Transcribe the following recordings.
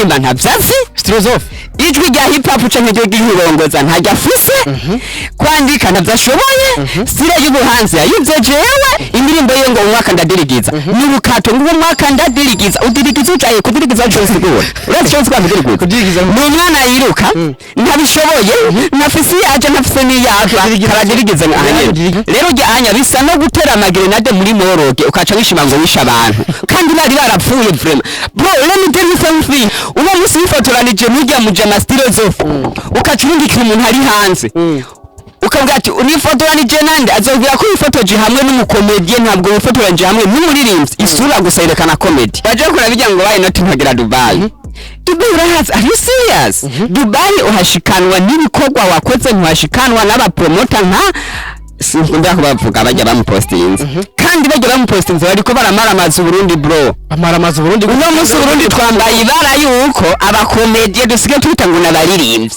Kuririmba ntavyazi. Philosophe. Ijwi rya hip hop canke ryo ry'inkirongoza ntajya afise, kwandika ntavyo ashoboye, style y'ubuhanzi yayivye. Jewe indirimbo ye ngo "Umwaka ndadirigiza" ni ubukato, ngo "Umwaka ndadirigiza", udirigiza ujaye kudirigiza cyo sigura, uretse cyo sigura kudirigiza. Kudirigiza. Ni umwana yiruka, ntabishoboye, ntafise iyo aja, ntafise n'iyo ava, karadirigiza ahanyene. Rero ujya anya bisa no gutera amagerenade muri morgue, ukaca wishima ngo wishe abantu kandi bari barapfuye. Vraiment bro, let me tell you something: uno munsi wifotoranije n'ujya mujama Philosophe, ukaca urungikira umuntu ari hanze, ukavuga ati "Unifotoranije nande?", azobwira ko wifotoje hamwe n'umukomediye, ntabwo wifotoranije hamwe n'umuririmbyi. Isura gusa yerekana comedy. Baje kora bijya ngo bayi noti ntagera Dubai. Dubai urahazi? Are you serious? Dubai uhashikanwa n'ibikorwa wakoze, ntuhashikanwa n'abapromota nka sinkunda kubavuga. Bajya bamupostinze, kandi bajya bamupostinze bariko baramaramaza Uburundi, bro. Amaramaza Burundi. Uno munsi Uburundi twambaye ibara yuko abakomediye dusigaye twita ngo n'abaririmbyi.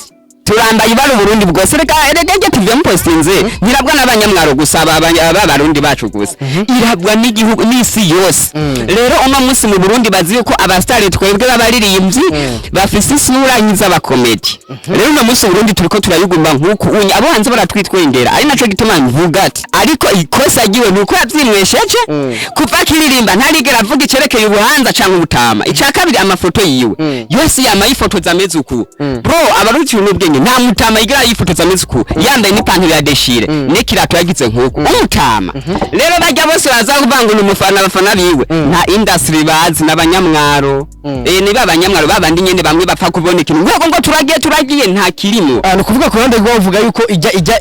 Turambaye ibara Uburundi bwose. Reka reka, reka, tuvuye mupostinze ntirabwa n'abanyamwaro gusa, aba Barundi bacu gusa, irabwa n'igihugu n'isi yose. Rero uno munsi mu Burundi bazi yuko abastari twebwe b'abaririmbyi bafise isura nk'iz'abakomedi. Rero uno munsi Uburundi turiko turayugumba nk'uku unye, abo hanze baratwitwengera. Ari naco gituma mvuga ati ariko ikosa ryiwe nuko yavyimwesheje. Kuva akiririmba ntarigera avuga icerekeye ubuhanza canke ubutama. Ica kabiri, amafoto yiwe yose yama yifotoza ameze uku. Bro, abarundi n'ubwenge, nta mutama yigera yifotoza ameze uku, yambaye n'ipantaro ya déchiré n'ikirato yagize nk'uku umutama. Rero bajya bose baza kuvuga ngo ni umufana, abafana biwe nta industry bazi, n'abanyamwaro. Niba abanyamwaro babandi nyene bamwe bapfa kubona ikintu ngo turagiye turagiye, nta kirimo. Ah, ni ukuvuga ku ruhande rw'aho uvuga yuko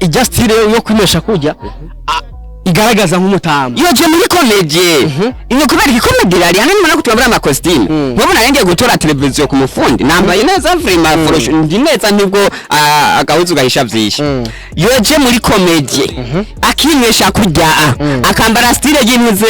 ijya style yo kwimesha kujya igaragaza nk'umutama. Yoje muri comédie ni kubera iki? Comédie rari hano nyuma no kutwambara amakositimu. Nk'ubu narengeye gutora televiziyo ku mufundi, nambaye neza vraiment, forosho ndi neza, nibwo agahuzu gahisha vyinshi. Yoje muri comédie akimwesha kurya, akambara style y'intuze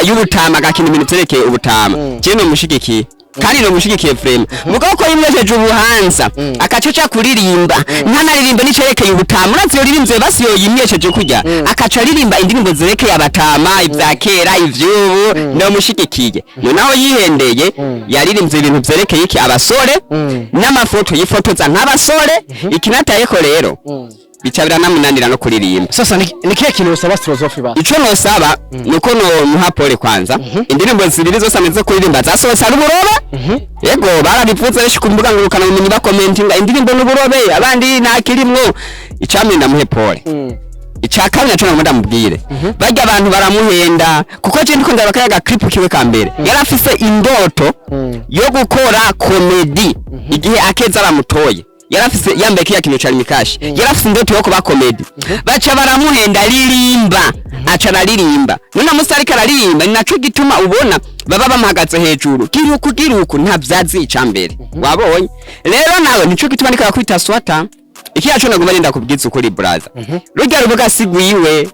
y'ubutama, agakina ibintu vyerekeye ubutama, je nomushigikiye kandi nomushigikiye vraiment. Mugabo ko yimwesheje ubuhanza, akaca kuririmba, ntanaririmbe n'icerekeye ubutama. Urazi yoririmbye basi, yo yimwesheje kurya, akaca aririmba indirimbo zerekeye abatama, ivya kera, ivy'ubu, nomushigikiye. Noneho yihendeye, yaririmbye ibintu vyerekeye iki? Abasore, n'amafoto yifotoza nk'abasore. Ikinatayeko rero bica biranamunanira no kuririmba. Sasa ni kihe kintu usaba Philosophe ba? Ico nosaba nuko no pole kwanza. Indirimbo zibiri zose amaze kuririmba zasohotse ari uburobe. Yego, barabivuze benshi ku mbuga ngurukana bumenyi, bakomentinga indirimbo n'uburobe, abandi ntakirimwo. Icambere, ndamuhe pole. Icya kabiri naco nagomba ndamubwire, barya abantu baramuhenda, kuko je ndiko ndaba kariya clip kiwe ka mbere, yari afise indoto yo gukora comedy. Igihe akeza bamutoye, yarafise yambaye kiya kintu ca mikashi, yarafise indoto yo kuba comedy. Baca baramuhenda ririmba, aca araririmba. None musi ariko araririmba, ni naco gituma ubona baba bamuhagaze hejuru, giruku giruku, ntavyazi. Ica mbere wabonye rero nawe, nico gituma ndiko akwita swata. Ikiya co nagomba ndenda kubwiza ukuri, brother, rurya rubuga si gwiwe.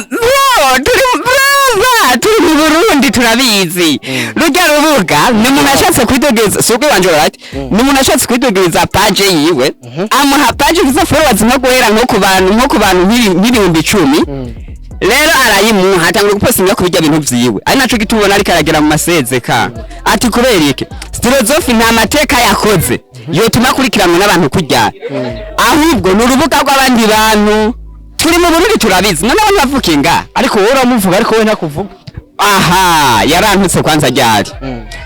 Bro, turi brother, turi mu Burundi, turabizi. Rurya rubuga ni umuntu ashatse kwidogeza, si ubwo wanje, right? Ni umuntu ashatse kwidogeza page yiwe, amuha page ifise followers nko guhera nko ku bantu nk'ibihumbi 10. Rero arayimuha, atangura gupostinga ku bijya bintu vyiwe, ari naco gituma ubona ariko aragera mu masezeka. Ati kubera iki? Philosophe nta mateka yakoze yotuma akurikiranwa n'abantu kurya, ahubwo ni urubuga rw'abandi bantu. Turi mu Burundi, turabizi. None abantu bavukiye ngaha. Ariko wowe uramuvuga, ariko we ntakuvuga. Aha yarantutse kwanza ryari?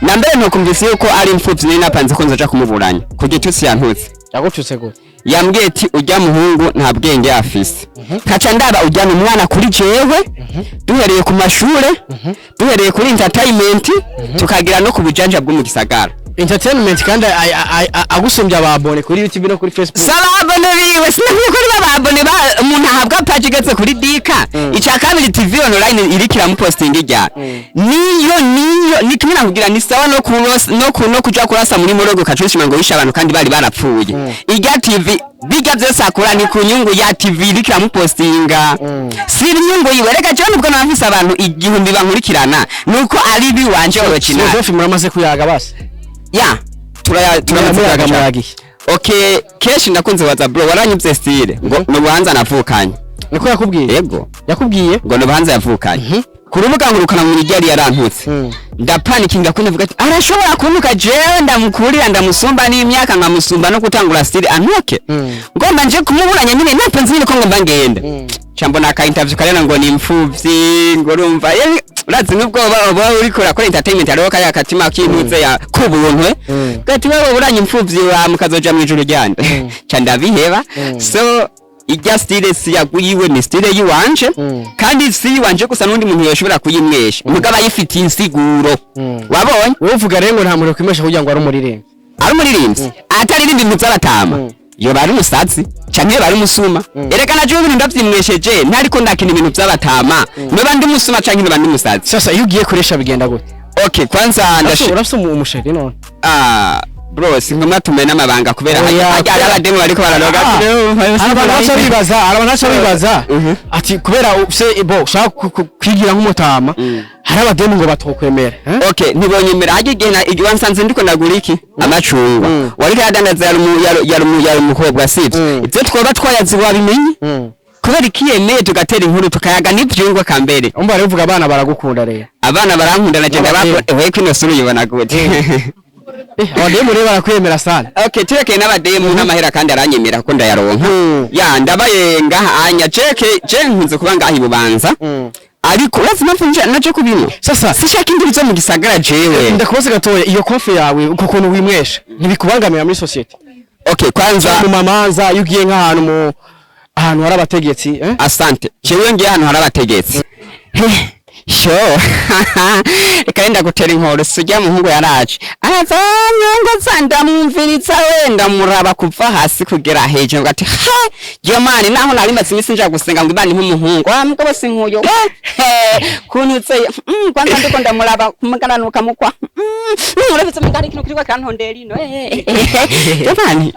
Na mbere ntukumvise yuko ari imfuvyi, nari napanze ko nzoja kumuburanya ku gitutsi yantutse. Yagututse gute? Yambwiye ati "Ujya muhungu nta bwenge afise." Kaca ndaba ujyana umwana kuri jewe, duhereye ku mashure, duhereye kuri entertainment, tukagira no ku bujanja bwo mu gisagara. Entertainment, kandi agusumbya ababone kuri YouTube no kuri Facebook. Saba abone biwe, sinakwiye ko niba ababone ba umuntu ahabwa page igeze kuri dika. Icya kabiri, TV online iriko iramupostinga ijya niyo ni kimwe nakubwira, ni sawa no kuros no ku no kuja kurasa muri morgue, ukacushima ngo wishe abantu kandi bari barapfuye. Ijya TV bijya byose akora ni ku nyungu ya TV iriko iramupostinga, si inyungu yiwe. Reka jewe nubwo nabafise abantu 1000 bankurikirana, nuko ari biwanje original. Philosophe muramaze kuyaga basi? Ya, turaya turamaze Murayaga? kuyaga. Murayagiye? Okay, kenshi ndakunze baza: "Bro, waranyibye style." Ngo ni ubuhanza navukanye. Niko yakubwiye? Yego. Yakubwiye? Ngo ni ubuhanza yavukanye. Ku rubuga ngurukana mu yari yarantutse. Ndapanikinga ko ndavuga ati arashobora kuntuka, jewe ndamukurira, ndamusumba n'imyaka, nkamusumba no gutangura style, antuke. Ngomba nje kumuburanya nyine, napanze nyine ko ngomba ngenda. Ca mbona aka interview karena ngo ni imfuvyi, ngo urumva urazi nubwo uba uriko urakora entertainment, hariho kariya katima k'intuze ya kubuntu. Gati wewe buranya imfuvyi wa mukazoja mw'ijuru ryande. Ca ndabiheba. So ijya style si yaguyiwe, ni style yiwanje. Kandi si yiwanje gusa, n'undi muntu yoshobora kuyimwesha, mugabo ayifitiye insiguro. Wabonye? Wowe uvuga rero ngo nta muntu kwimesha kugira ngo ari umuririmbyi. Ari umuririmbyi ataririmba ibintu by'abatama, yoba ari umusazi canke yoba ari umusuma. Erega na jewe ibintu ndavyimwesheje, ntariko ndakina ibintu by'abatama, noba ndi umusuma canke noba ndi umusazi. Sasa iyo ugiye kuresha bigenda gute? Okay, kwanza ndashi Urafise umuchéri none? Ah bro, singomwa tumena amabanga kubera Oya, hajya hari abademu bariko bararoga. Hari abantu baca bibaza, hari abantu baca bibaza ati kubera ufise bo ushaka kwigira nk'umutama, hari abademu ngo batokwemera, eh? Okay, ntibonyemera. Hajya igihe igihe wansanze ndiko ndagura iki amacungwa, wariko yadandaza, yari umukobwa, sivyo? Ivyo twoba twayazi wabimenye. Kubera iki yemeye tugatera inkuru, tukayaga n'ivyungwa kambere? Umva rero, uvuga abana baragukunda rero. Abana barankunda na jenda. N'abademu. Wewe kino sura uyibona gute? Abademu rero barakwemera sana. Okay, turekeye n'abademu n'amahera, kandi aranyemera kuko ndayaronka. Ya ndabaye ngaha anya jeke, je nkunze kuba ngaha ibubanza. Ariko urazi impamvu naje kubino? Sasa sishaka induru zo mu gisagara jewe. Ndakubaza gatoya, iyo coiffe yawe, uko kuntu wimwesha, ntibikubangamira muri société? Okay, kwanza mu mamanza, iyo ugiye nk'ahantu mu ahantu hari abategetsi, eh? Asante. Jewe ngiye ahantu hari abategetsi. Sho reka yenda gutera inkoro. Sujya muhungu yaraje araza nyongoza, ndamwumviriza we, ndamuraba kuva hasi kugera hejuru, ngo ati ha jomani, naho nari maze iminsi nja gusenga ngo Imana impe umuhungu wa mugabo si nkuyo we. He, kuntu tse kwanza ndiko ndamuraba kumugananuka mukwa urabitse mugari ikintu kiriko kirantondera ino jomani.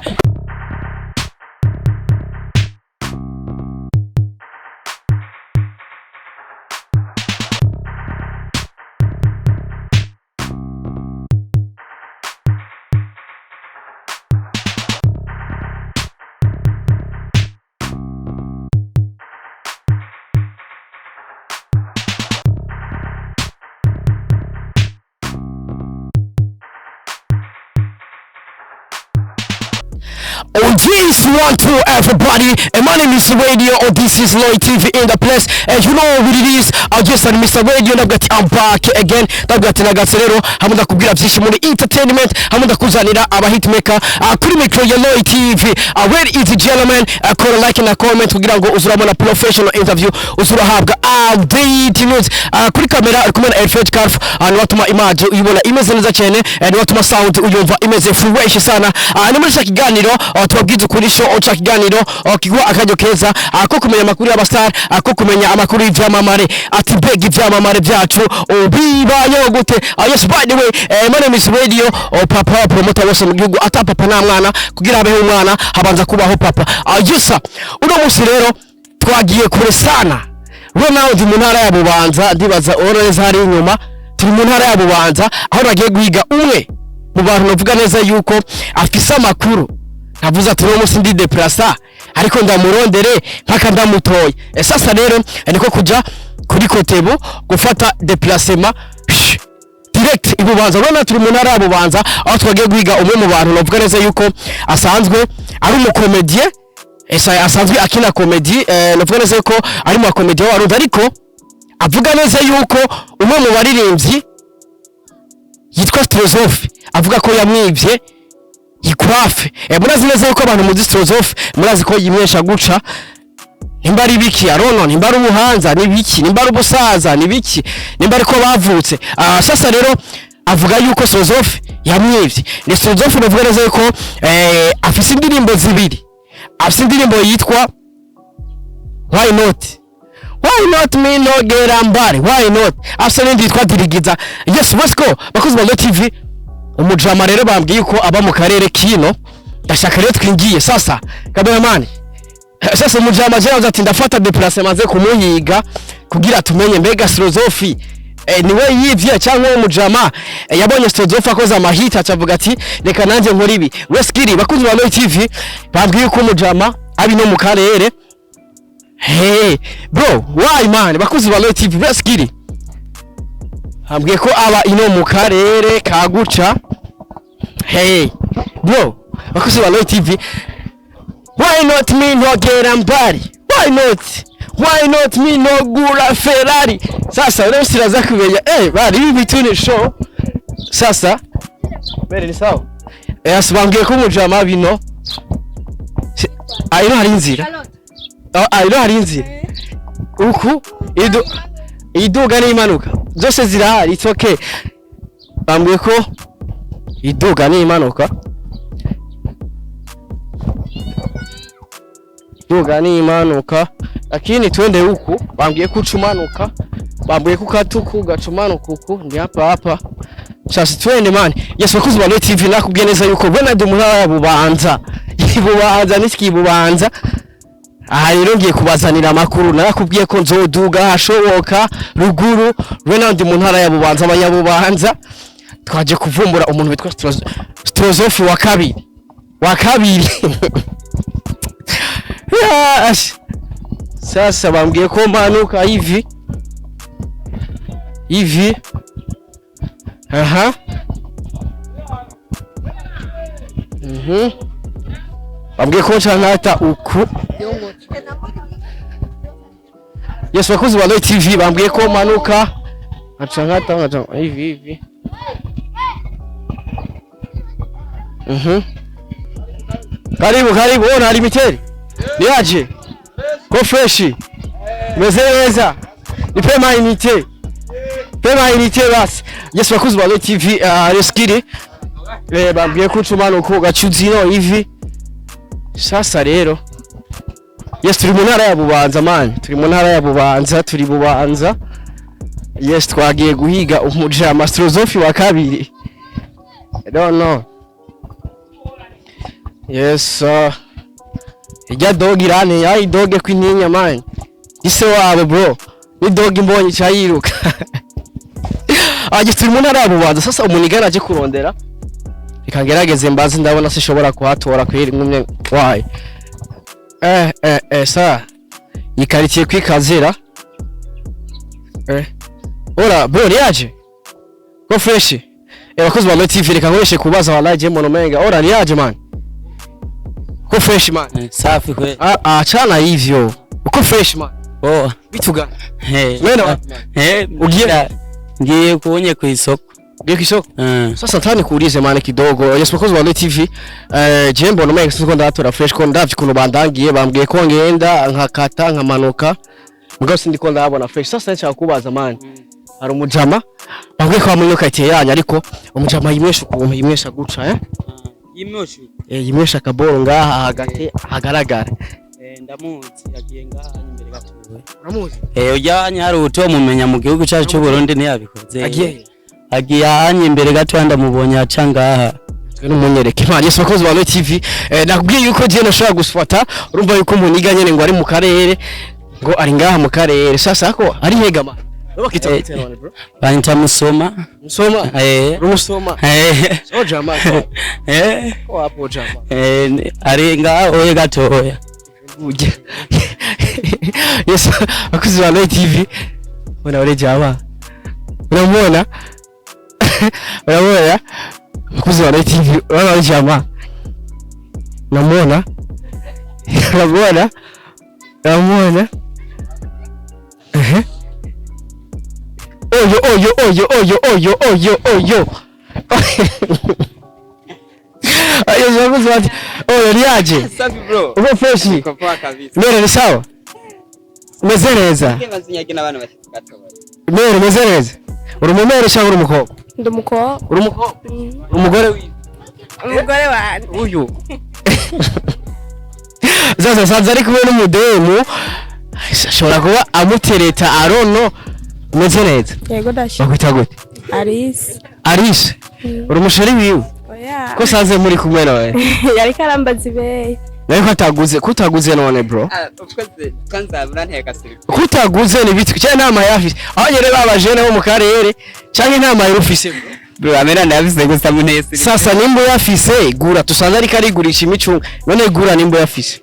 Oh yes, one, two, everybody. And my name is Radio, or this is Lloyd TV in the place. And you know what it is. I just said Mr. Radio, ndavuga ati I'm back again. Ndavuga ati nagatse rero, hamwe ndakubwira byinshi muri entertainment, hamwe ndakuzanira aba hitmaker kuri micro ya Lloyd TV. Where is the gentleman? Kora like na comment kugira ngo uzurabona professional interview, uzurahabwa update news. Kuri kamera uri kumwe na Alfred Carf, niwe watuma image uyibona imeze neza cyane, niwe watuma sound uyumva imeze fresh sana. Ni muri cya kiganiro tubabwiza ukuri show, cya kiganiro kiguha akaryo keza ko kumenya amakuru y'abastar, ko kumenya amakuru y'ivyamamare, ati mbega ivyamamare byacu bibayeho gute? Yes, by the way, my name is Radio, papa promoter wose mu gihugu. Ata papa nta mwana, kugira habeho umwana habanza kubaho papa. Yes sir. Uno munsi rero twagiye kure sana. Ronald mu ntara ya Bubanza, ndibaza neza hari inyuma, turi mu ntara ya Bubanza aho nagiye guhiga umwe mu bantu navuga neza yuko afise amakuru. Navuze ati uno munsi ndi déplacé, ariko ndamurondere mpaka ndamutoye. Sasa rero niko kuja kuri Kotebu gufata déplacement direct ibubanza. Urabona turi mu ntara ya Bubanza aho twagiye guhiga umwe mu bantu navuga neza yuko asanzwe ari umucomédien, esa asanzwe akina comédie. Navuga neza yuko ari mu bacomédien w'Abarundi, ariko avuga neza yuko umwe mu baririmbyi yitwa Strozofe avuga ko yamwibye ikwafe. Murazi neza yuko abantu muzi Strozofe, murazi ko yimwesha guca, nimba ari biki arono, nimba ari ubuhanza ni biki, nimba ari ubusaza ni biki, nimba ariko bavutse. Sasa rero avuga yuko Strozofe yamwibye. Ni Strozofe navuga neza yuko afise indirimbo zibiri. Afise indirimbo yitwa Why Not, Why Not Me No Get Mbari, Why Not. Afise n'indi yitwa Dirigiza. Yes, let's go, bakozi ba TV. Umujama rero bambwiye ko aba mu karere kino, ndashaka rero twingiye sasa cameraman. Sasa umujama je ati ndafata déplacement ze kumuhiga kugira tumenye mbega Strozofi niwe yivye cyangwa uwo mujama yabonye Strozofi akoze amahita acavuga ati reka nanjye nkora ibi. Weskiri bakunzi ba Roy TV, bambwiye ko umujama abi no mu karere. Hey bro, why man? Bakunzi ba Roy TV, Weskiri. Ambwiye ko aba ino mu karere ka guca. Hey bro, bakozi ba Roy TV, why not me ntogera mbali? Why not, why not me nogura Ferrari? Sasa rero siraza kumenya bari ibi bitu ni show. Sasa mbere ni sawa. Asibambwiye ko umujama bino ino hari inzira. Ino hari inzira uku iduga n'imanuka zose zirahari. It's okay. Bambwiye ko iduga n'imanuka, iduga n'imanuka, lakini twende huku. Bambwiye ko ucumanuka, bambwiye ko ukata uku ugacumanuka uku, ndi hapa hapa. Sasa twende man. Yes, bakuzi ba Roy TV, nakubwiye neza yuko Bernard mu ntara ya Bubanza, Bubanza niki Bubanza. Aha rero ngiye kubazanira amakuru. Narakubwiye ko nzoduga hashoboka ruguru. Bernard mu ntara ya Bubanza, abanyabubanza twaje kuvumbura umuntu witwa Strozofi wa kabiri, wa kabiri. Yash. Sasa bambwiye ko mpanuka hivi hivi. Aha, bambwiye ko nca nkata uku. Yes, bakuzi ba Roy TV, bambwiye ko manuka nkaca nkata, nkaca hivi hivi. Karibu, karibu. Ona hari miteri niaje ko fresh, meze neza, nipe mainite, pe mainite basi. Yes, bakuzi ba Roy TV, reskiri bambwiye ko ucumanuka ugacuzino hivi. Sasa rero yes, turi mu ntara ya Bubanza man, turi mu ntara ya Bubanza, turi Bubanza. Yes, twagiye guhiga umujama Strozofi wa kabiri. I don't know. Yes, ijya dog irane ya idoge kwintinya man. Ise wabo bro, ni dog imbonye cyayiruka. Aje turi mu ntara ya Bubanza. Sasa umunigana aje kurondera. Reka ngerageze mbaze, ndabona sishobora kuhatora kweri mwumwe wayi. Sa yikarikiye kwikazira. Ora bro, niaje ko fresh. Bakozi ba Roy TV, reka nkoreshe kubaza wallahi je monomenga. Ora niaje man, ko fresh man? Safi kweli. Ah, achana hivyo, uko fresh man? Oh. Vitu gani? Hey. Mwena wapi? Ugiye ngiye kunye ku isoko. Ugiye kw'isoko? Sasa nataka nikuulize man kidogo. Yes, bakozi ba Roy TV, je mbona umenga siko ndatora fresh, ko ndavye ukuntu bandangiye, bambwiye ko ngenda nkakata nkamanuka, mugabo sindiko ndabona fresh. Sasa nshaka kubaza man, hari umujama bambwiye ko bamwiruka iteye yanyu, ariko umujama yimwesha ukuntu yimwesha guca Yimoshu. Yimwesha akaboro ngaha hagati hagaragara. Ndamuzi, yagiye ngaha imbere gatoya. Uramuzi? Ujyanye hari utomumenya mu gihugu cyacu cy'u Burundi ntiyabikoze. Agiye? Agiye ahanye imbere gatoya, ndamubonye aca ngaha. Twe numunyereke man. Yes, bakozi ba Roy TV, nakubwiye yuko je nashobora gusfata. Urumva yuko umuniga nyene ngo ari mu karere, ngo ari ngaha mu karere. Sasa ko ari hega man? Bakita gute none bro? Banyita Musoma. Musoma? Rumusoma? So jama ko hapo jama. Ari ngaha oye gatoya. Ujya. Yes, bakozi ba Roy TV, bona ure jama, uramubona, uramubona. Bakozi ba Roy TV, urabona ure jama, uramubona, uramubona, uramubona. Ehe, oyo oyo oyo oyo oyo oyo oyo ayo. Bakozi ba, oyo niaje? Safi bro. Uko fresh? Uko poa kabisa. Mbere ni sawa, umeze neza? Bazinyage n'abana bashyitsi gatoya. Mbere umeze neza? Uri umumere cyangwa uri umukobwa? Ndi umukobwa. Uri umukobwa? Uri umugore wiwe? Umugore wanjye. Uyu zaza sanze ari kumwe n'umudemu, ashobora kuba amutereta arono. Umeze neza? Yego, ndashima. Bakwita gute? Alice. Alice, uri umusheri wiwe? Oya. Ko sanze muri kumwe nawe? Yariko arambaza ibeyi. Nawe ko ataguze, ko utaguze none bro? Of course, kwanza uranteka siri. Ko utaguze ni bitwi cyangwa inama yafise aho nyene babajene bo mu karere, cyangwa inama yarufise bro? Bro, amera ndabise gusa munesi. Sasa nimba uyafise gura, tusanze ariko arigurisha imicungo. None gura nimba uyafise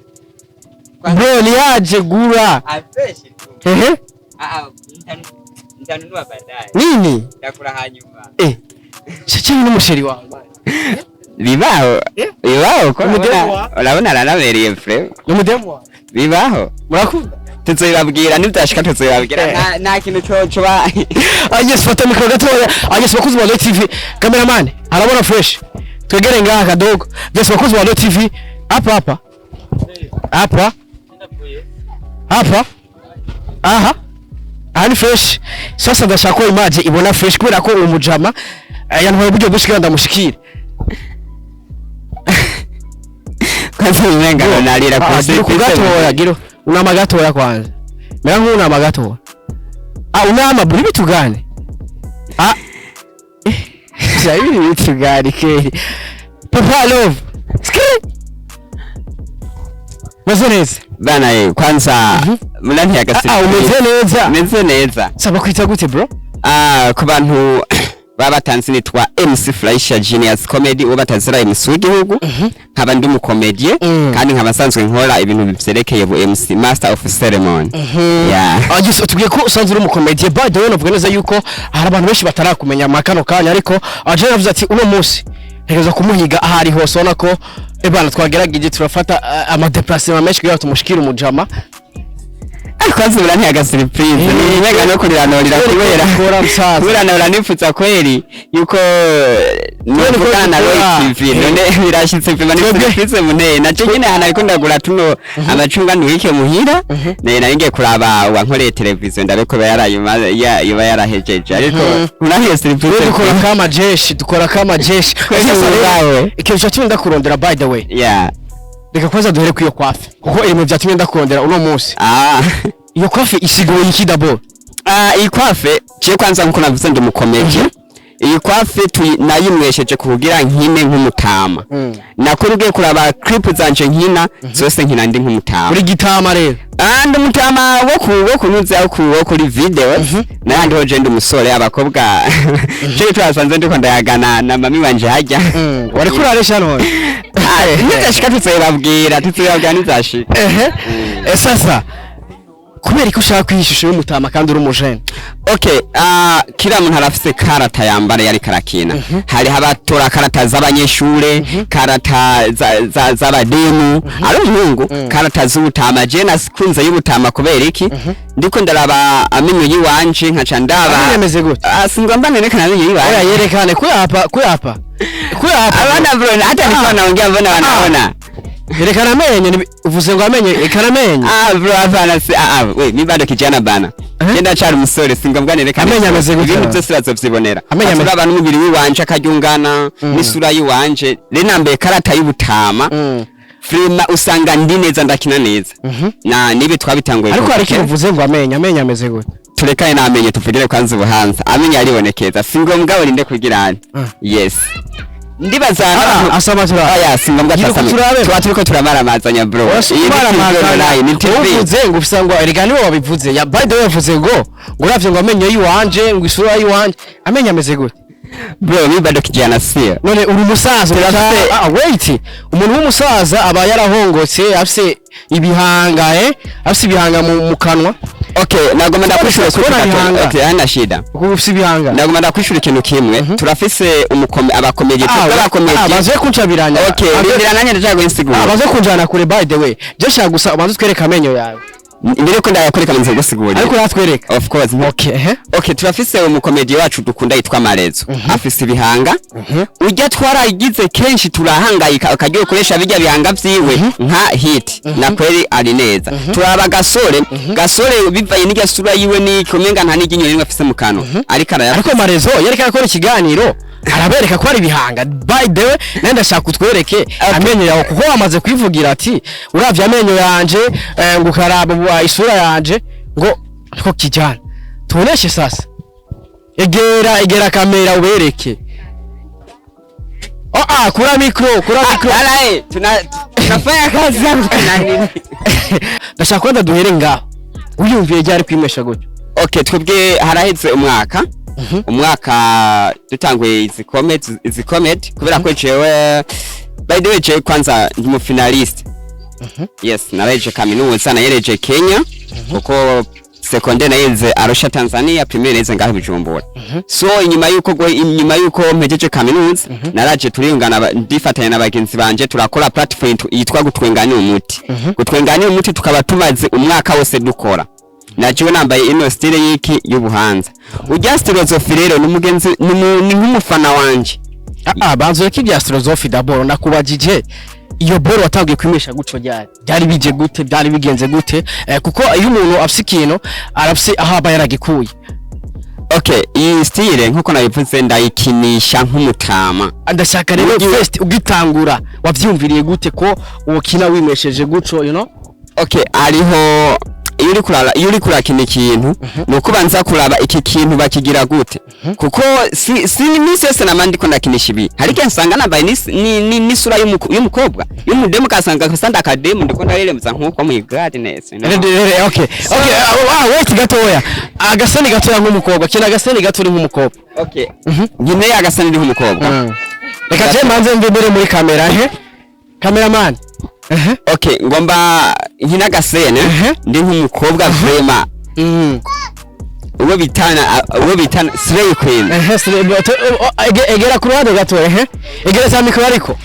bro, niyaje gura. Afeshi tu. Ehe. Ah, Ntanunua baadaye. Nini? Ndakula hanyuma. Eh, chacheni n'umu chéri wawe. Bibaho. Bibaho ko Umudemu urabona wawe? Urabona aranabereye frère. N'umudemu wawe? Bibaho. Murakunda? Tuzobibabwira nibyashika, tuzobibabwira. Nta kintu co coba. Ah yes, fata micro gatoya. Ah yes, bakuzi ba Royal TV, cameraman arabona fresh, twegere ngaha kadogo. Yes, bakuzi ba Royal TV, hapa hapa hapa hapa, aha aha ni fresh. Sasa ndashaka ko image ibona fresh kubera ko uwo mujama yantwaye uburyo bwinshi kugira ndamushikire. Kwanza umenga narira. Ah, gira ku gatoya, gira unama gatoya kwanza, mera nk'unama gatoya. Ah, unama buri bitugane. Ah, biri bitugane keri. Papa Love skri, meze neza? Bana kwanza munanti Ah, ah, umeze neza? Meze neza. Saba kwita gute, bro? Ah, ku bantu baba batanzi nitwa MC Flasher Genius Comedy, uwo batazira MC w'igihugu, nkaba ndi umukomedie kandi nkaba nsanzwe nkora ibintu bivyerekeye bu MC, Master of Ceremony, yeah. Ah yes, utubwiye ko usanzwe uri umukomedie. By the way, navuga neza yuko hari abantu benshi batarakumenya mu kano kanya, ariko Jewe yavuze ati uno munsi ntegereza kumuhiga aho ari hose. Ubona ko ebana twagerageje, turafata ama déplacement menshi kugira ngo tumushikire umujama. Ariko azibura ntiyaga surprise ni mega no kuriranurira kubera Kora musaza. kubera nahora nifuza kweri yuko nuvugana na Roy TV, none birashitse pima ni surprise muneye naco nyene ahantu ariko ndagura tuno amacunga ntwike muhira ne nari ngiye kuraba uwankoreye televiziyo ndabe ko yoba yarahejeje, ariko urahiye surprise. Twe dukora kama jeshi, dukora kama jeshi. Twese Sasa rero, ubwawe. ikintu cyatumye ndakurondera, by the way, reka kwanza duhere kuri iyo coiffe, kuko iri mu byatumye ndakurondera uno munsi. Iyo coiffe isigoye iki d'abord? Ah, iyi coiffe ciye kwanza nkuko navuze ndi umukomedi, iyi coiffe nayimwesheje kugira nkine nk'umutama. Nakora ugiye kuraba clip zanje nkina zose, nkina ndi nk'umutama. Uri gitama rero? Ah, ndi umutama wo kunyuza wo kuri video, n'ahandi ho je ndi umusore. Abakobwa je twasanze ndiko ndayagana na mami wanje hajya. Wari kuraresha none? Ah, nizashika tuzobabwira nizashika. Ehe. Sasa kubera ko ushaka kwiha ishusho y'umutama kandi uri umujene? Okay, kila muntu arafise karata yambara yariko arakina. Hariho abatora karata z'abanyeshure, karata z'abademu ari umuhungu, karata z'ubutama. Je nasikunze y'ubutama kubera iki? Ndiko ndaraba amenyo yiwanje nkaca ndaba Amenyo ameze gute? Ah, singomba nerekana amenyo Oya, yiwanje. yerekane kuyapa kuyapa kuyapa. Abana bro, hata nikiwa naongea mbona wanaona? Yerekana amenyo, uvuze ngo amenyo, yerekana amenyo. Ah bro, hapana, si ah, ah we mi bado kijana bana. Eh? Genda cyari umusore, singombwa nerekana. Amenyo ameze gute? Ibintu byose bazovyibonera. Amenyo ameze- Aturaba n'umubiri wiwanje akaryungana n'isura yiwanje, rero nambaye karata y'ubutama. Frima usanga ndi neza, ndakina neza na nibi twabitanguye. Ariko kuva hari ikintu kera. uvuze ngo amenyo, amenyo ameze gute? Turekane n'amenyo, tuvugire kwanza ubuhanza. Amenyo aribonekeza, si ngombwa urinde kugira ane. Yes, ndibaza Ah, asama turabe. Oya, si ngombwa. Gira Tasame. turabe. Tuba turiko turamaramazanya bro. Iyi ni TV online, ni TV. Uvuze ngo ufisa ngo erega niwe wabivuze ya, by the way yavuze ngo uravye ngo amenyo yiwanje, ngo isura yiwanje, amenyo ameze gute? Bro, mi bado kijana, sio? None uri umusaza. Ah, wait, umuntu w'umusaza aba yarahongotse, afise ibihanga, afise ibihanga mu kanwa. Okay, nagomba ndakwishura kuri Kubona gato. bihanga. Okay, hana shida. Kuko ufise ibihanga. Nagomba ndakwishura ikintu kimwe. Turafise umukome abakomedi, Ah, abakomedi. ah, baze kuncabiranya. Okay, rindira nanjye ndashaka gusigura. Ah, baze kunjana kure. By the way, je shaka gusa ubanze utwereke amenyo yawe. Mbere ko ndayakwereka manze gusigura. Ariko uratwereka? Of course. Okay, ehe. Okay, turafise umukomedi wacu dukunda yitwa Marezo, afise ibihanga. Ujya twaragize kenshi turahangayika akagiye gukoresha bijya bihanga vyiwe nka hit na kweri ari neza. Turaba gasore gasore bivaye n'irya sura yiwe n'iki, umenga nta n'iryinyo rimwe afise mu kanwa, ariko araya. Ariko Marezo yariko arakora ikiganiro arabereka ko ari ibihanga. By the way, nawe ndashaka utwereke amenyo yawe, kuko wamaze kwivugira ati uravye amenyo yanje, ngo ukaraba isura yanje ngo niko kijana. Tuoneshe sasa, egera egera kamera ubereke. Oh, ah, kura micro, kura micro. Ala, tunafanya kazi yangu na nini? Ndashaka kwanza duhere ngaho, wiyumviye ryari kwimesha gutyo? Okay, twebwe haraheze umwaka dutanguye izi comedy kubera ko jewe, by the way, jewe kwanza ndi mu finaliste. Yes, naraheje kaminuza, nayereje Kenya kuko Secondaire nayize Arusha, Tanzania, primaire nayize ngaho i Bujumbura. So inyuma yuko mpejeje kaminuza, naraje turiyungana, ndifatanya na bagenzi banje, turakora platform yitwa Gutwenganya Umuti. Gutwenganya Umuti tukaba tumaze umwaka wose dukora. Najiwe nambaye ino style y'iki y'ubuhanza. Ujya Philosophy rero ni umugenzi, ni nk'umufana wanje. Ah, banzo ko ibya Philosophy, d'abord nakubajije iyo boro watangiye kwimesha guco ryari? Byari bije gute? Byari bigenze gute? Kuko iyo umuntu afise ikintu, arafise aho aba yaragikuye. Okay, iyi style nkuko nabivuze, ndayikinisha nk'umutama. Ndashaka rero first ugitangura wavyumviriye gute ko wokina wimesheje guco? Okay, hariho iyo uri kurakina ikintu, ni uko ubanza kuraba iki kintu bakigira gute, kuko si iminsi yose nama ndiko ndakinisha ibi. Hari igihe nsanga nambaye n'isura y'umukobwa, y'umudemu, kasanga kasanda akademu, ndiko ndareremza nk'uko mu gladness, you know? Okay, ah, wait gatoya, agasani gatoya nk'umukobwa, kina agasani gato uri nk'umukobwa. Okay, nyine agasani ndi nk'umukobwa. Reka je manze mve mbere muri kamera he, cameraman. Ehe. Okay, ngomba nkina agasene ndi nk'umukobwa vraiment, uwo bitana Slay Queen. Ehe, egera ku ruhande gato. Ehe, egera za mikoro, ariko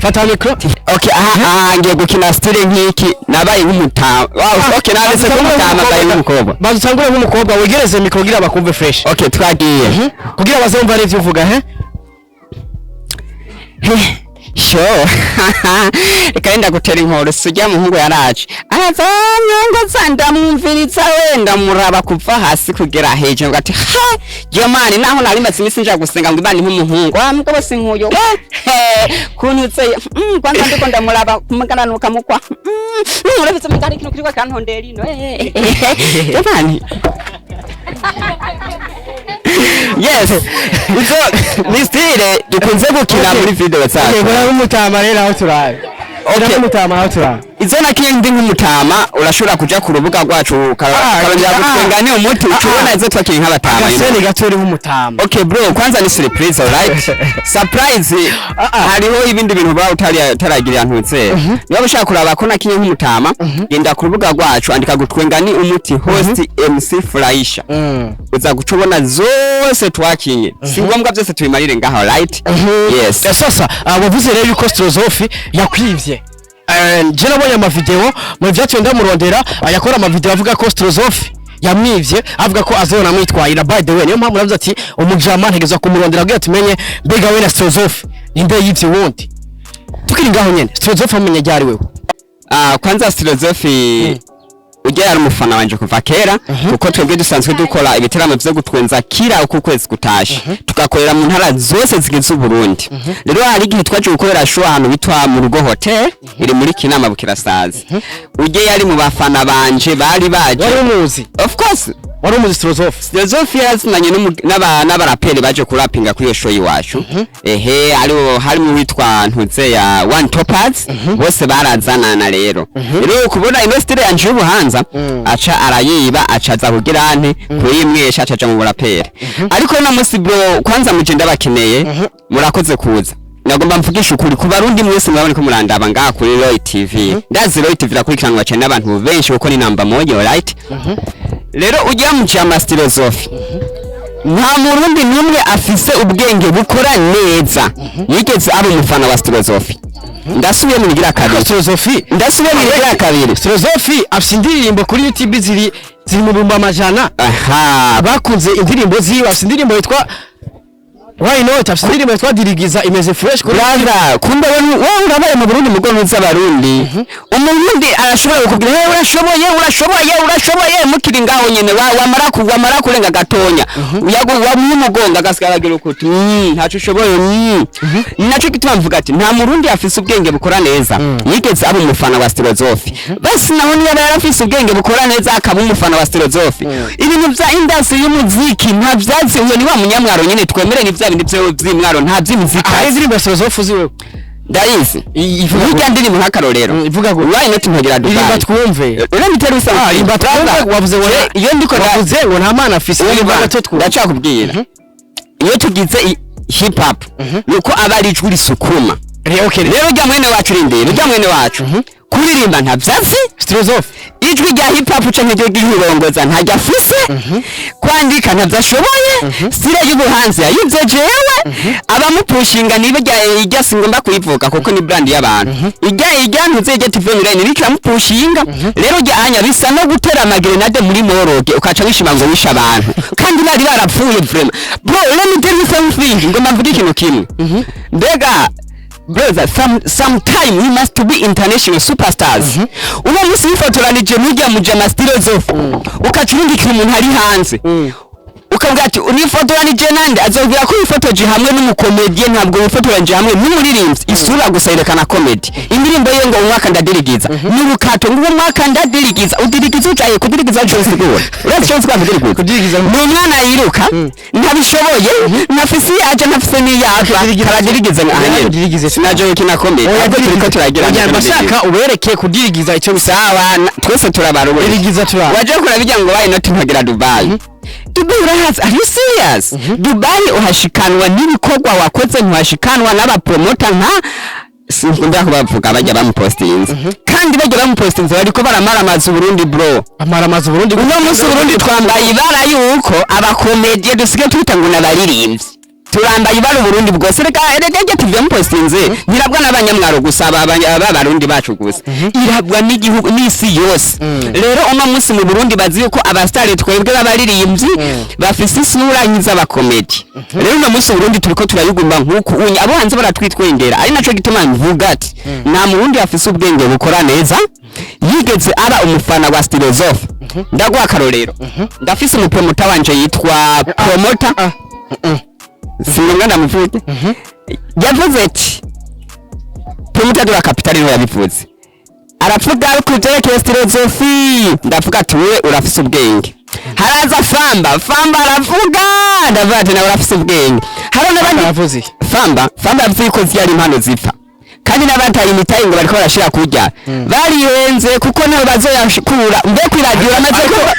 fata mikoro. Okay, aha ngiye gukina style nk'iki, nabaye nk'umutama. Wow, okay, naretse nk'umutama, nabaye nk'umukobwa. Banza utangure nk'umukobwa, wegereze mikoro kugira bakumve fresh. Okay, twagiye. Kugira bazumva ari ivyo uvuga he. Sho reka yenda gutera inkoro. Sujya muhungu yaraje arazanyongoza, ndamwumviriza, we ndamuraba kuva hasi kugera hejuru, ngo ati ha jomani, naho nari maze iminsi nja gusenga ngo Imana impe umuhungu wa mugabo si nkuyo we he kuntu kwanza ndiko ndamuraba kumugaranuka mukwa, urabitse mugari ikintu kiriko kantondera ino, jomani. Yes, izo ni style dukunze gukina muri video zacu. Okay, bora nk'umutama rero aho turabe. Okay. Nk'umutama aho turabe. Izo nakiye ndi nk'umutama, urashobora kuja ku rubuga rwacu ukarondera Gutwenga ni Umuti, ucubona izo twakiye nk'abatama. Agasene gato uri nk'umutama. Okay bro, kwanza ni surprise, alright, surprise. Hariho ibindi bintu ba utari utaragirira ntutse. Niba ushaka kuraba ko nakinye nk'umutama, genda ku rubuga rwacu, andika Gutwenga ni Umuti, host MC Furahisha, uza guca ubona zose twakinye. Si ngombwa byose tubimarire ngaho, right? Yes. Sasa wavuze rero yuko Strozofi yakwivye. Je nabonye amavideo mu vyatumye ndamurondera, yakora amavideo avuga ko Strozofi yamwivye, avuga ko azona amwitwayira. By the way, niyo mpamvu navuze ati umujama ntegezwa kumurondera kugira tumenye mbega we na Strozofi ninde yivye wundi. Tukiri ngaho nyene, Strozofi amenye ryari wewe? Ah, kwanza Philosophy ujya yari umufana wanje kuva kera, kuko twebwe dusanzwe dukora ibiteramo vyo gutwenza kira uko ukwezi kutashe, tugakorera mu ntara zose zigize Uburundi. Rero hari igihe twaje gukorera show ahantu bitwa mu Rugo Hotel, iri muri Kinama, Bukirasazi. Ujye yari mu bafana banje bari baje. Wari umuzi? Of course. Wari umuzi Strozofi? Philosophy yazinanye n'abaraperi baje kurapinga kuri iyo show iwacu. Ehe, hariho harimo uwitwa Ntuze ya One Toppers, bose barazanana. Rero kubona ino style yanje y'ubuhanza, aca arayiba, aca aza kugira ante kuyimwesha, aca aja mu buraperi. Ariko no musi bro, kwanza muje ndabakeneye, murakoze kuza. Nagomba mvugisha ukuri ku Barundi mwese murabona ko murandaba ngaha kuri Roy TV. Ndazi Roy TV irakurikiranwa cyane n'abantu benshi kuko ni namba moja, right? Rero ujya mu cyama Philosophy, nta Murundi n'umwe afise ubwenge bukora neza yigeze aba umufana wa Philosophy. Ndasubiye mu bigira kabiri. Strozofi. Ndasubiye mu bigira kabiri. Strozofi afise indirimbo kuri YouTube ziri mu 100,000. Bakunze indirimbo ziwe. Afise indirimbo yitwa Why Not, afise indirimbo yitwa Dirigiza, imeze fresh kuri Brother, kumbe wewe urabaye mu Burundi, mugo ntuzi Abarundi. Umurundi arashobora kukubwira: "Wewe urashoboye, urashoboye, urashoboye," mukiri ngaho nyene, wamara kurenga gatonya, wamuha umugongo, agasigara agira ukuti ntaco ushoboye. Naco gituma mvuga ati nta Murundi afise ubwenge bukora neza yigeze aba umufana wa Philosophy. Basi naho niba yarafise ubwenge bukora neza akaba umufana wa Philosophy, ibintu vya industry y'umuziki nta vyatsi. Uyo ni wa munyamwaro nyene, twemere ni vya bindi vyo vy'imwaro, nta vy'imuziki. Hari indirimbo ya Strozofi uzi wewe? Ndayizi. Ivuga Hirya ndirimbo nk'akarorero. Ivuga gute? Why Not, ntogera Dubai. Irimba twumve. Uriya mitero bisa. Ah, imba twumve. Wavuze ngo iyo ndiko wavuze ngo nta mana afise. Irimba gato twumve. Ndacakubwira, iyo tugize hip hop nuko aba ari ijwi risukuma. Okay. Rero ujya mwene wacu, rindira, ujya mwene wacu kuririmba nta vyatsi. Strozofi. Ijwi rya hip hop canke ryo ry'irongoza ntajya afise, kwandika ntabyo ashoboye, style y'ubuhanzi yayivye jewe. Abamupushinga niba rya ijya, singomba kuyivuga kuko ni brand y'abantu, ijya ntuze ijya TV online nico amupushinga. Rero rya anya bisa no gutera amagerenade muri morgue, ukaca wishima ngo wishe abantu kandi bari barapfuye. Vraiment bro, let me tell you something, ngomba mvuge ikintu kimwe. Mbega brother, sometime we must be international superstars. Uno munsi wifotoranije mujya mujama Stylozof, ukaca urungikira umuntu ari hanze, ukavuga ati unifotoranije nande, azobwira ko wifotoje hamwe n'umukomediye, ntabwo wifotoranije hamwe n'umuririmbyi. Isura gusa yerekana comedy. Indirimbo ye ngo umwaka ndadirigiza ni urukato, ngo umwaka ndadirigiza, udirigiza ucaye kudirigiza cyose gubona uretse cyose kwa kudirigiza. Kudirigiza. Ni umwana yiruka, ntabishoboye, ntafise iyo aje, ntafise n'iyo ava, karadirigiza ahanyene. Kudirigiza. Sinaje gukina comedy, ahubwo turiko turagira. Oya, ndashaka ubereke kudirigiza icyo bisa. Sawa, twese turabaruwe. Dirigiza turaba. Waje kuraba bijya ngo bayi noti ntagera Dubai. Dubai urahazi? Are you serious? Dubai uhashikanwa n'ibikorwa wakoze, ntuhashikanwa n'abapromota nka sinkunda kubavuga. Bajya bamupostinze, kandi bajya bamupostinze bariko baramaramaza Uburundi, bro. Amaramaza Burundi. Uno munsi Uburundi twambaye ibara yuko abakomediye dusigaye twita ngo n'abaririmbyi, turambaye ibara Uburundi bwose. Reka reka reka, tuvuye mupostinze ntirabwa n'abanyamwaro gusa, b'abarundi bacu gusa, irabwa n'igihugu n'isi yose. Rero uno munsi mu Burundi bazi yuko abasitari twebwe b'abaririmbyi bafise isura nk'iz'abakomedi. Rero uno munsi Uburundi turiko turayugumba nk'uku unye, abo hanze baratwitwengera. Ari naco gituma mvuga ati nta murundi afise ubwenge bukora neza yigeze aba umufana wa Stylozof. Ndaguha akarorero, ndafise umupromota wanje yitwa Promota, singombwa ndamuvuge. Yavuze ati Promota de la Capitale niwe yabivuze, aravuga ku byerekeye Stylozofi. Ndavuga ati wewe urafise ubwenge. Haraza Famba, Famba aravuga, ndavuga ati nawe urafise ubwenge. Hari n'abandi. Aravuze iki? Famba, Famba yavuze yuko ziyari impano zipfa, kandi n'abataye imitayi ngo bariko barashira kurya barihenze, kuko niho bazoyakura. Mbe kw'iradiyo uramaze kumva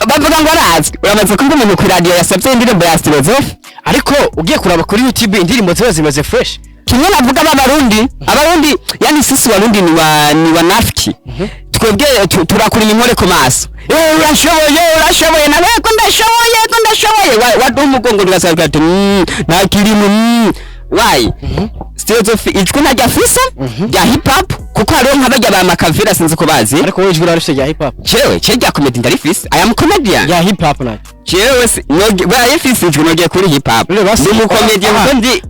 bavuga ngo arazwi? Uramaze kumva umuntu kw'iradiyo yasavye indirimbo ya Stylozofi? Ariko ugiye kuraba kuri YouTube, indirimbo ziba zimeze fresh. Kimwe navuga, b'abarundi, abarundi yani sisi warundi ni wanafiki. Twebwe turakurima inkore ku maso. Urashoboye, urashoboye nawe ko ndashoboye, ko ndashoboye. Waduha umugongo tugasabwa ati nta kirimo. Why Stylozofi ijwi ntaryo afise rya hip hop, kuko hariho nk'abajya ba Makavira, sinzi ko bazi. Ariko wowe ijwi urarufise rya hip hop? Jewe ce rya comedy ndarifise, I am comedian. Rya hip hop nayo? Jewe si barayifise ijwi, nogiye kuri hip hop. Rero basi- Ndi umukomedian Aha. kuko ndi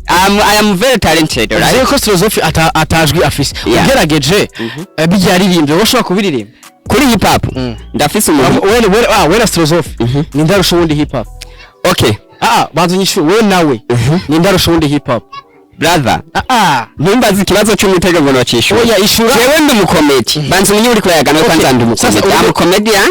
I am very talented, right? Uzi ko Stylozofi atajwi afise? Yeah. Ugerageje, bijya yaririmbye, wowe ushobora kubiririmba? Kuri hip hop ndafise umuntu. Wewe na Stylozofi, ni ndarusha uwundi hip hop? Okay. Ah, banza unyishure, wewe nawe, ni ndarusha uwundi hip hop? Brother, Ah ah. ntumbaze ikibazo cy'umutego ngo nocishura. Oya, ishura. Jewe ndi umukomedi, banza umenye uri kurayaga nawe. Okay. Kwanza ndi Sasa umukomedi, am comedian.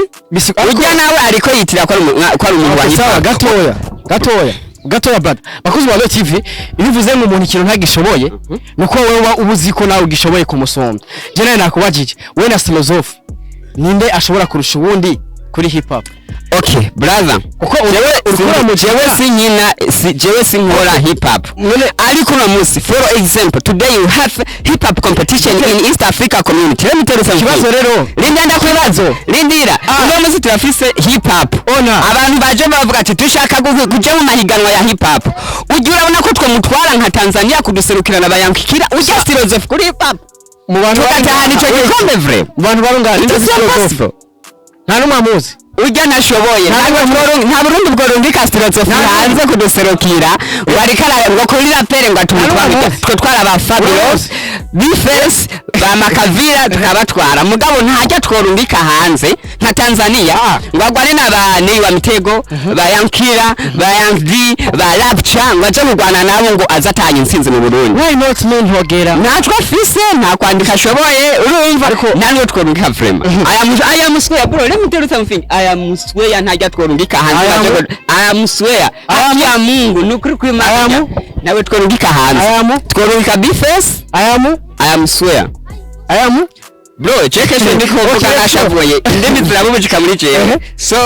Ujya nawe ariko yitira ko ari ko ari umuntu wa hip Sawa. hop. Gatoya gatoya gatoya, brother. Bakozi ba Royal TV, iyo uvuze ngo umuntu ikintu ntagishoboye, nuko wowe uba uzi ko nawe ugishoboye kumusumba. Je nawe nakubajije, wewe na Stylozofi, ninde ashobora kurusha uwundi kuri hip hop? Okay brother, Kuko jewe urikura mu jewe sinkina si, jewe sinkora hip hop. Ariko uno munsi, for example, today you have hip hop competition in East Africa Community. Let me tell you something. Ikibazo rero. Rindira, ndakwibazo, rindira. Uno munsi turafise hip hop. Ona. Abantu baje bavuga ati dushaka kuja mu mahiganwa ya hip hop. Ujya urabona ko twe mutwara nka Tanzania kuduserukirana bayankikira ujya Stylozofi kuri hip hop, Mu bantu bari tugatahana ico ngaha, gikombe vrai. mu bantu bari ngaha, It is Stylozofi. impossible. Nta n'umwe amuzi. Ujya ntashoboye, ntabwo nta Burundi bworungika Stylozofi hanze kuduserukira ngo ariko ngo kuri rapere ngo atumutware. Nta Twe twara ba Fabulous, Bface, ba Makavira tukabatwara, mugabo ntajya tworungika hanze nka Tanzania ngo agwane na ba Nei wa Mitego, ba Yankira, ba Young D, ba Rapcha, ngo aje kurwana nabo ngo aze atanye intsinzi mu Burundi. Why not men hogera? Ntacwo afise, nta kwandika ashoboye, urumva, nta niyo tworungika vraiment. I am swear, bro, let me tell you something, I am swear, ntajya tworungika hanze. I am- I am swear, haki ya Mungu, ni ukuri kw'Imana. I am- Nawe tworungika hanze. I am- Tworungika Bface. I am I am swear. I am Bro, cheke ndiko kuvuga Okay, nashavuye, indimi zirabubujika muri jewe. So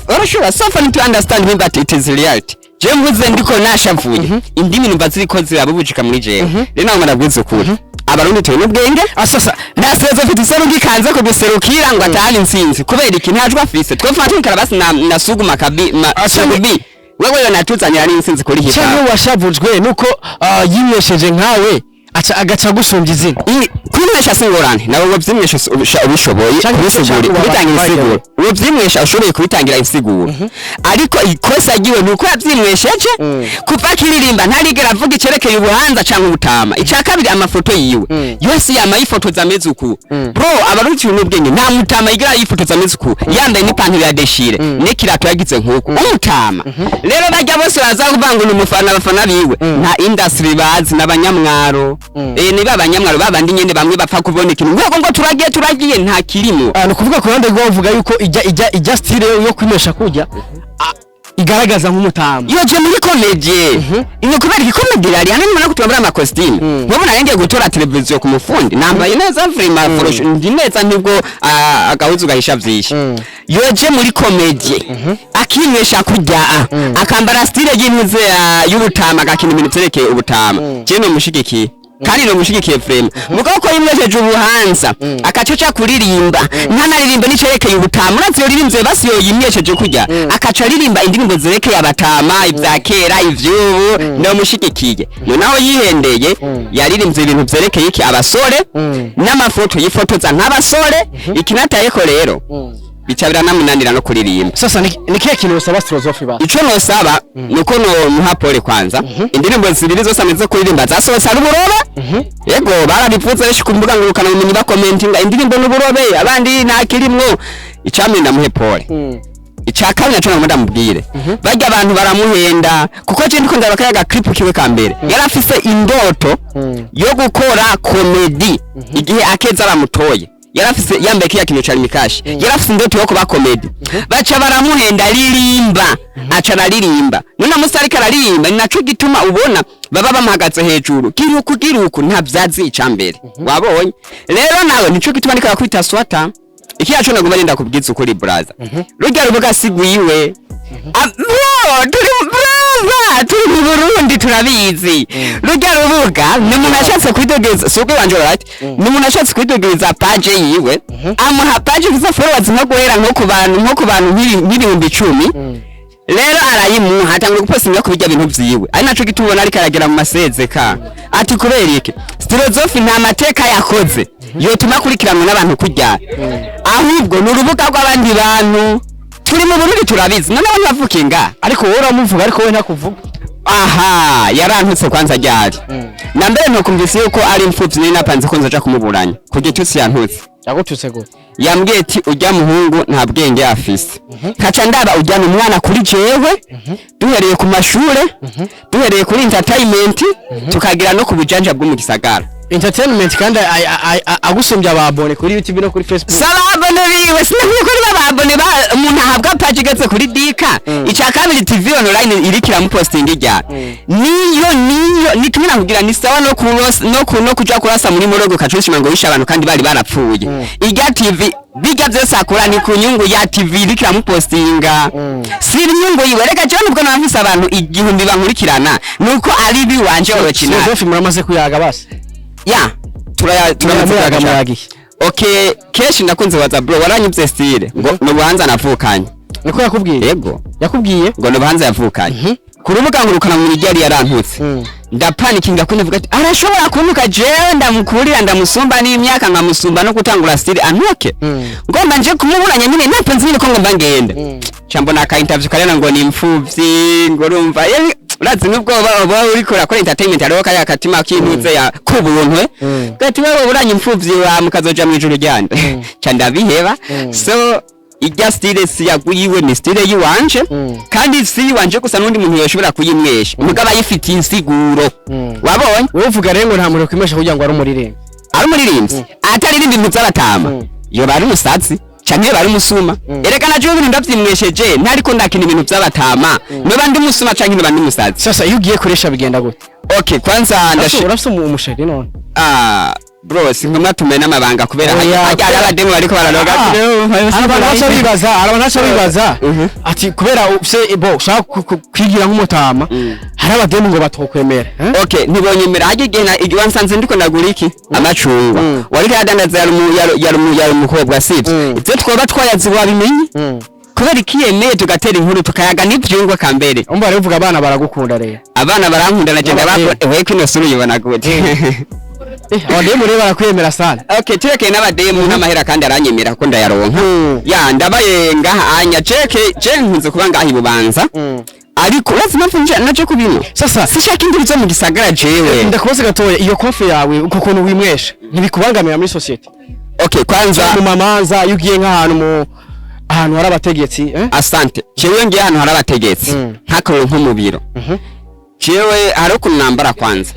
for sure, so funny to understand me, but it is reality. Je mvuze ndiko nashavuye, indimi numva ziriko zirabubujika muri jewe. Rero nawe ndabwiza ukuri. Abarundi turi n'ubwenge. Asasa. Nta ufite isoni ngikanze kuguserukira ngo atahane intsinzi. Kubera iki? Ntajwi afise. Twofata karabasi na Suguma kabi ma Sugubi, wewe yonatuzanira n'intsinzi kuri hip hop. Cyangwa washavujwe nuko yinywesheje nkawe, aca agaca gusumbya izina? Kwimwesha si ingorane nawe ngo vyimwesha ubishoboye Canke kubisigura, canke kubitangira waba- insiguro, uvyimwesha ushoboye kubitangira insiguro. Ariko ikosa ryiwe ni uko yavyimwesheje kuva akiririmba ntarigera avuga icerekeye ubuhanza canke ubutama. Ica kabiri, amafoto yiwe yose yama yifotoza ameze uku. Bro, abarundi n'ubwenge, nta mutama yigera yifotoza ameze uku, yambaye n'ipantaro ya déchiré n'ikirato yagize nk'uku umutama. Rero barya bose baza kuvuga ngo ni umufana, abafana biwe nta industry bazi, n'abanyamwaro. Niba abanyamwaro babandi nyene bamwe bapfa kubona ikintu ngo turagiye turagiye, nta kirimo. Ni ukuvuga ku ruhande rwawe uvuga yuko ijya style yo kwimesha kujya igaragaza nk'umutama. Yoje muri comédie ni kubera iki? Comédie yari hano nimara kutwambara amakositimu, nk'ubu narengeye gutora televiziyo ku mufundi, nambaye neza vraiment, forosho ndi neza, nibwo agahuzu gahisha vyinshi. Yoje muri comédie akinywesha kurya, akambara style y'impuzu y'ubutama, agakina ibintu vyerekeye ubutama, je nomushigikiye kandi nomushigikiye vraiment. Mugabo ko yimwesheje ubuhanza, akaca kuririmba, ntanaririmba n'icerekeye ubutama. Urazi yo ririmbye basi, yo yimwesheje kurya akaca aririmba indirimbo zerekeye abatama, ibya kera, ivy'ubu, nomushigikiye. Noneho yihendeye, yaririmbye ibintu vyerekeye iki? Abasore, n'amafoto yifotoza nk'abasore. Ikinatayeko rero bica biranamunanira no kuririmba. Sasa ni kihe kintu usaba Strozofi ba? Ico nosaba nuko nomuha pole kwanza. Indirimbo zibiri zose amaze kuririmba zasohotse ari uburobe. Yego, barabivuze benshi ku mbuga ngurukana bumenyi, bakomentinga indirimbo n'uburobe, abandi nta kirimwo. Icambere, ndamuhe pole. Icya kabiri naco nagomba ndamubwire, barya abantu baramuhenda, kuko je ndiko ndaba kaya clip kiwe ka mbere, yari afise indoto yo gukora comedy. Igihe akeza bamutoye, yari afise, yambaye kiya kintu ca mikashi, yari afise indoto yo kuba comedy. Baca baramuhenda, ririmba, aca araririmba. None musi ariko araririmba, ni naco gituma ubona baba bamuhagaze hejuru, giruku giruku, ntavyazi. Ica mbere wabonye rero nawe, nico gituma ariko arakubita swata. Iki yaco nagomba nenda kubwiza ukuri, braza, rurya rubuga si gwiwe. Bro, turi, brother, turi mu Burundi, turabizi. Rurya rubuga ni umuntu ashatse kwidogeza, si ubwo wanje, right? Ni umuntu ashatse kwidogeza page yiwe, amuha page ifise followers nko guhera nko ku bantu nk'ibihumbi 10. Rero arayimuha, atangura gupostinga ku bijya bintu vyiwe, ari naco gituma ubona ariko aragera mu masezeka. Ati kubera iki? Stilozofi nta mateka yakoze yotuma akurikiranwa n'abantu kurya, ahubwo ni urubuga rw'abandi bantu. Turi mu Burundi, turabizi. None abantu bavukiye ngaha. Ariko wowe uramuvuga, ariko we ntakuvuga. Aha yarantutse kwanza ryari? Na mbere ntukumvise yuko ari imfuvyi, nari napanze ko nzoja kumuburanya ku gitutsi yantutse. Yagututse gute? Yambwiye ati ujya muhungu nta bwenge afise. Nkaca ndaba ujyana umwana kuri jewe, duhereye ku mashure, duhereye kuri entertainment, tukagira no ku bujanja bwo mu gisagara. Entertainment, kandi agusumbya ababone kuri YouTube no kuri Facebook. Saba abone biwe, sinavuye ko ari babone ba umuntu ahabwa page igeze kuri dika. Icya kabiri, TV online iriko iramupostinga ijya niyo ni kimwe nakubwira, ni sawa no kuros no ku no kuja kurasa muri morogo kacushima ngo wishe abantu kandi bari barapfuye. Ijya TV bijya byose akora ni ku nyungu ya TV iriko iramupostinga, si inyungu yiwe. Reka jewe nubwo nabafise abantu 1000 bankurikirana, nuko ari biwanje original. Filozofi muramaze kuyaga basi? Ya, turaya turamaze Murayaga? kuyaga. Murayagiye? Okay, kenshi ndakunze baza, bro, waranyibye style ngo ni ubuhanza navukanye. Niko yakubwiye? Yego. Yakubwiye? Ngo ni ubuhanza yavukanye. Ku rubuga ngurukana mu yari yarantutse, ndapanikinga ko ndavuga ati arashobora kuntuka jewe ndamukurira, ndamusumba n'imyaka, nkamusumba no gutangura style, antuke. Ngomba nje kumuburanya nyine, napanze nyine ko ngomba ngenda ca mbona aka interview karena ngo ni imfuvyi, ngo urumva urazi nubwo uba uriko urakora entertainment, hariho kariya katima k'intuze ya kubuntu gati wewe buranya imfuvyi wa mukazoja mw'ijuru ryande, ca ndabiheba. So ijya style si yaguyiwe, ni style yiwanje, kandi si yiwanje gusa, n'undi muntu yoshobora kuyimwesha mugabo ayifitiye insiguro. Wabonye? Wowe uvuga rero ngo nta muntu kwimesha kugira ngo ari umuririmbyi. Ari umuririmbyi ataririmba ibintu by'abatama, yoba ari umusazi canke yoba ari umusuma. Erega na jewe ibintu ndavyimwesheje, ntariko ndakina ibintu by'abatama, noba ndi umusuma canke noba ndi umusazi. Sasa iyo ugiye kuresha bigenda gute? Okay, kwanza ndashi Urafise umusheri none? Ah, bro, singomwa tumena amabanga kubera Oya, hajya hari abademu bariko baranoga. Hari abantu baca bibaza, hari abantu baca bibaza ati kubera ufise bo ushaka kwigira nk'umutama. Hari abademu ngo batokwemera, eh? Okay, ntibonyemera. Hajya igihe igihe wansanze ndiko ndagura iki amacungwa, wariko yadandaza, yari umukobwa, sivyo? Ivyo twoba twayazi wabimenye kubera ikiyemeye, tugatera inkuru, tukayaga n'ivyungwa kambere. Umva rero, uvuga abana baragukunda rero. Abana barankunda na jenda. N'abademu. Bako wewe kino sura uyibona gute? Abademu rero barakwemera sana. Okay, turekeye n'abademu n'amahera, kandi aranyemera kuko ndayaronka. Ya ndabaye ngaha anya jeke je nkunze kuba ngaha ibubanza, ariko urazi impamvu naje kubino? Sasa sishaka induru zo mu gisagara jewe. Ndakubaza gatoya, iyo coiffe yawe, uko kuntu wimwesha, ntibikubangamira muri société? Okay, kwanza mu mamanza, iyo ugiye nk'ahantu mu ahantu hari abategetsi, eh? Asante. Jewe ngiye ahantu hari abategetsi, nk'akarorero nko mu biro, jewe hari ukuntu nambara kwanza.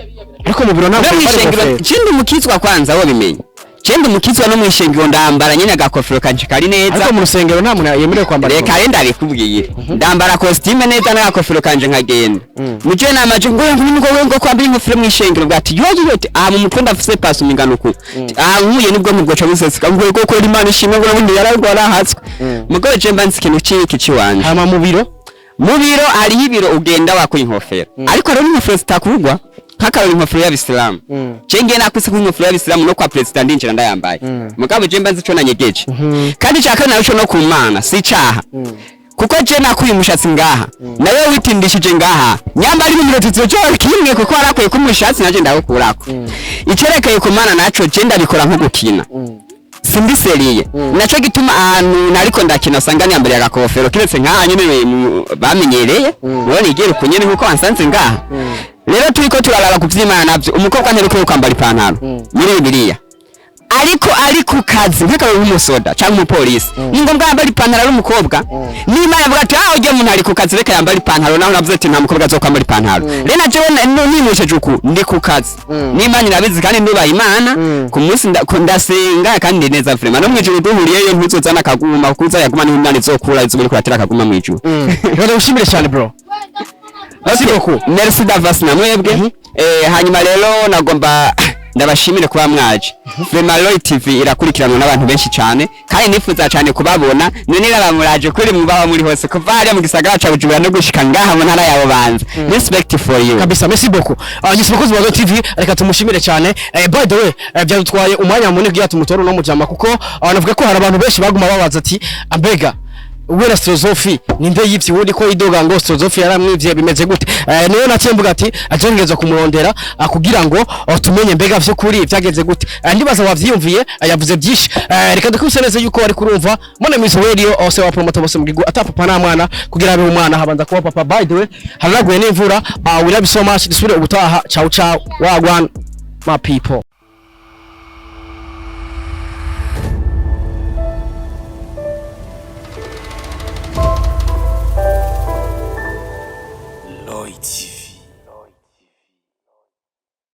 Ariko mu biro ntabwo No wambara mw'ishengero ingofero. je ndi umukizwa kwanza, wo bimenye, je ndi umukizwa. No mw'ishengero ndambara nyine agakofero kanje kari neza. Ariko mu rusengero nta muntu yemerewe kwambara Reka rero ndabikubwiye, ndambara costume neza n'agakofero kanje nkagenda. Muje namaje ngo kwambara ingofero mw'ishengero, bwati yo yo yo, aha mu mutwe ndafise pasu mingano uku, aha nkuye nibwo mubwoca buseseka ngo ko Imana ishimwe, ngo nabundi yararwara hatswe. Mugabo je mba nzi ikintu ciki ciwanje. Hama mu biro? Mu biro hariho ibiro ugenda wakuye inkofero, ariko rero inkofero zitakugwa, nk'akarori inkofero y'abisilamu. Je ngiye nakwise ko inkofero y'abisilamu no kwa president ndinjira ndayambaye. Mugabo je mba nzi ico nanyegeje, kandi ica kabiri naco no ku Mana si icaha, kuko je nakuye umushatsi ngaha, nawe witindishije ngaha, nyamba ari mu minota tuzoca kimwe, kuko warakwiye ko umushatsi naje ndawukurako. Icerekeye ku Mana naco, je ndabikora nko gukina, sindi sérieux. Naco gituma ahantu nariko ndakina usanga niyambariye agakofero, kiretse nkaha nyene bamenyereye mubona igera uku nyene nkuko wansanze ngaha. Rero turiko turaraba ku vy'Imana navyo, umukobwa nterekeye kwambara ipantaro muri Bibiliya, ariko ari ku kazi, nk'akarorero nk'umusoda cyangwa umupolisi, ni ngombwa yambara ipantaro ari umukobwa. N'Imana avuga ati: "Ah, ujya muntu ari ku kazi, reka yambara ipantaro." Naho navuze ati nta mukobwa azokwambara ipantaro. Rero na jewe nimwesheje uku ndi ku kazi, n'Imana irabizi, kandi nubaha Imana. Ku munsi ndasenga kandi ndi neza vraiment. No mwijuru duhuriyeyo, ntuzozana akaguma, kuko uzayaguma niho Imana izokura izuba uriko uratera akaguma mwijuru. Rero ushimire cyane, bro. Merci beaucoup. Merci d'avance na mwebwe. Hanyuma rero nagomba ndabashimire kuba mwaje. Vraiment Roy TV irakurikiranwa n'abantu benshi cyane, kandi nifuza cyane kubabona. None rabamuraje kuri mubaba muri hose, kuva hariya mu gisagara ca Bujumbura no gushika ngaha mu ntara ya Bubanza. Respect for you. Kabisa, merci beaucoup. Yes, bakozi ba Royal TV, reka tumushimire cyane. By the way, byadutwaye umwanya munini kugira tumutore uno mujama, kuko navuga ko hari abantu benshi baguma babaza ati: "Ambega we na Strozofi ninde yivye uwundi, ko idoga ngo Strozofi yaramwivye, bimeze gute?" Niyo naciye mvuga ati ajengerezwa kumurondera kugira ngo tumenye mbega vy'ukuri vyagenze gute. Ndibaza wavyiyumviye, yavuze byinshi. Reka dukubise neza yuko wari kurumva mone Miss Radio ose wa promoter bose mu gihugu, ata papa nta mwana, kugira abe umwana habanza kuba papa. By the way, haranaguye n'imvura. We love you so much. Dusubire ubutaha. Ciao ciao, wagwan my people.